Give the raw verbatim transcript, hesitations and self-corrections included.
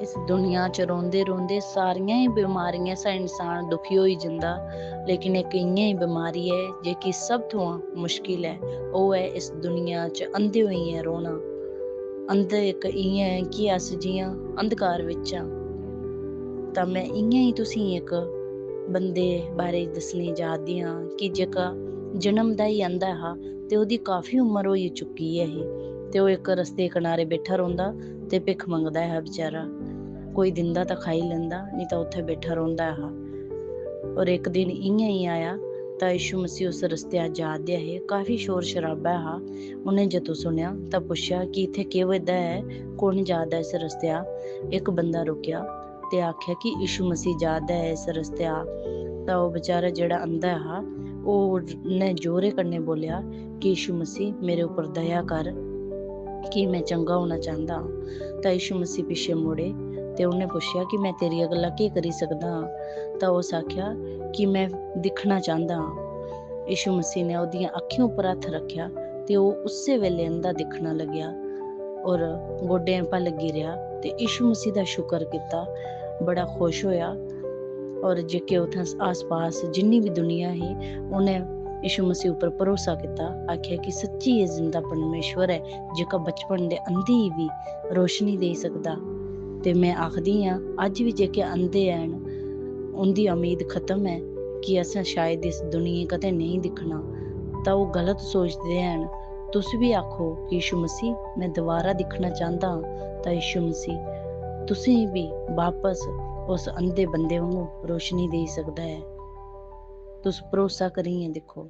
इस दुनिया च रौंह्दे रौंह्दे सारियां ही बमारियां सा इंसान दुखी होई जंदा, लेकिन इक इ'यां ही बमारी ऐ जेह्की सब थमां मुश्किल ऐ, ओह् ऐ इस दुनिया च अंधे होइयै रौह्ना। अंधे इक इ'यां ऐ कि अस जि'यां अंधकार बिच्च आं। तां में इ'यां ही तुसेंगी इक बंदे बारे दस्सने जा दी आं कि जेह्का जन्म दा ही अंधा हा ते ओह्दी काफी उम्र होई चुकी ऐ ही ते ओह् इक रस्ते कनारे बैठा रौंह्दा ते भिक्ख मंगदा ऐ हा बेचारा। कोई दिंदा तां खाई लैंदा, नेईं तां उत्थै बैठा रौंह्दा ऐ हा। और इक दिन इ'यां ही आया तां यीशु मसीह उस रस्तेआ जा दे हे। काफी शोर शराबा हा। उ'नें जदूं सुनेआ तां पुच्छेआ कि इत्थै केह् होआ दा ऐ, कु'न जा दा इस रस्तेआ? इक बंदा रुकेआ ते आखेआ कि यीशु मसीह जा दा ऐ इस रस्तेआ। तां ओह् बेचारा जेह्ड़ा अंधा हा, ओह् ने जोरे कन्नै बोलेआ कि यीशु मसीह, मेरे उप्पर दया कर कि में चंगा होना चांह्दा आं। तां यीशु मसीह पिच्छें मुड़े ते उ'नें पुच्छेआ कि में तेरिया गल्ला केह् करी सकदा आं? तां उस आखेआ कि में दिक्खना चांह्दा आं। यीशु मसीह ने ओह्दियां अक्खीं उप्पर हत्थ रक्खेआ ते ओह् उस्सै बेल्लै अंधा दिक्खना लग्गेआ और गोड्डें पर लग्गी रेहा ते यीशु मसीह दा शुक्र कीता, बड़ा खुश होएआ। और जेह्के उत्थें आस-पास जिन्नी बी दुनिया ही, उ'नें यीशु मसीह उप्पर भरोसा कीता, आखेआ कि सच्ची एह् जिंदा परमेश्वर ऐ, जेह्का बचपन दे अंधे गी बी रोशनी देई सकदा। ते में आखदी आं, अज्ज बी जेह्के अंधे हैन, उं'दी उम्मीद खत्म ऐ कि असें शायद इस दुनिया गी कदें नेईं दिक्खना, तां ओह् गलत सोचदे हैन। तुस बी आखो कि यीशु मसीह, में दोबारा दिक्खना चांह्दा आं, तां यीशु मसीह तुसें गी बी बापस उस अंधे बंदे वांगू रोशनी देई सकदा ऐ। तुस भरोसा करियै दिक्खो।